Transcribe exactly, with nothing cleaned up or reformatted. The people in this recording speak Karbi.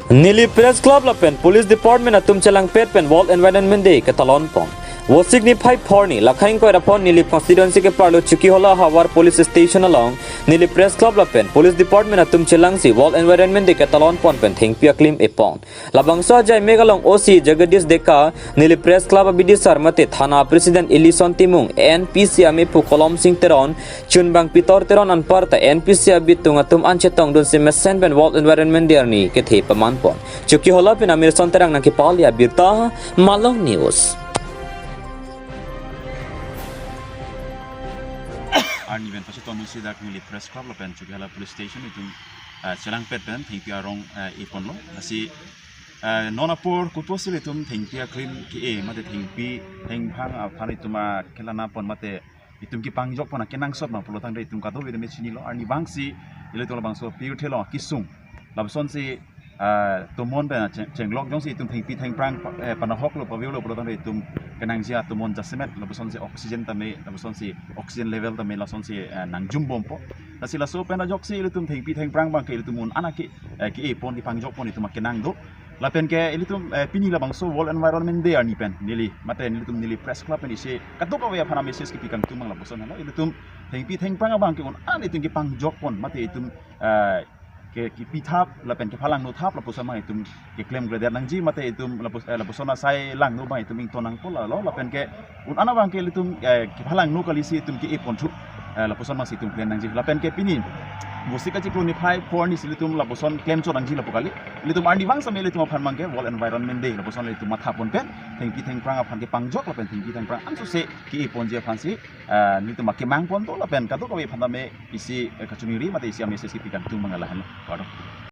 Nilip Press Club lapen Police Department atum chelangpet pen World Environment Day ketalon pon. Vosik niphai phorni, Lakhaing Koiraphon Nilip constituency keparlo Chokihola havar police station along Nilip Press Club lapen Police Department atum chelangsi World Environment Day ketalon pon pen thengpi aklim epon. Labangso ajai mek along O C Jagadish Deka, Nilip Press Club abidisar mate Thana President Ellison Timung, N P C amephu Kolom Sing Teron, chunbang Pitor Teron anparta N P C abitung atum an chetongdunsi mesen pen World Environment Day arni kethe paman pon. Chokihola pen Amirson Terang nangkepali abirta, Malong News. Arni pen pachetonusi dak Nilip Press Club lapen Chokihola Police Station itum, ah, chelangpet pen thengpi arong, ah, eponlo. Lasi, ah, non apor koposi ilitum thengpi aklim ke-e mate thengpi thengphang aphan itum, ah, kelana pon mate itum kepangjok pon akenangsot ma pulotangte itum kadokave tame chinilo. Arnivangsi ilitum labangso pirthe along kesung, lapusonsi, ah, tomon pen cheng-, chenglok jongsi itum thengpi thengphrang pa-, eh, panahoklo pavelo pulotangte itum kenangji atomon jasemet, lapusonsi oxygen tame, lapusonsi oxygen level tame lasonsi, eh, nangjum bompo. Lasi laso pen ajoksi ilitum thengpi thengphrang abangke ilitum un-an ake, eh, ke-e pon kepangjok pon itum akenang do. Lapen ke ilitum, eh, pini labangso World Environment Day arni pen neli mate nelitum Nilip Press Club pen isi kadokave aphan a-message kepi kangtung abang lapuson helo, ilitum thengpi thengphrang abangke un-an itum kepangjok pon mate itum, eh, ke, kepithap lapen kephalangno thap lapuson abang itum keklem kledet nangji mate itum lapus-, eh, lapuson asai langno abang itum ington nangpo lalo, lapen ke un-an abangke ilitum, eh, kephalangno kalisi itum ke-e ponthu, eh, lapuson abangsi itum klem nangji. Lapen ke pini Vosik achiklo niphai phorni si ilitum lapuson klemchot nangji lapu kali. Ilitum arnivang same ilitum aphan abangke World Environment Day lapuson ilitum matha pon pen thengpi thengphrang aphan kepangjok lapen thengpi thengphrang ansose ke-e ponji aphansi, eh, nelitum akemang pon do lapen kadokave aphan tame isi, eh, kachiningri mate isi a-message kepi kangtung abang lahenlo. Kardom.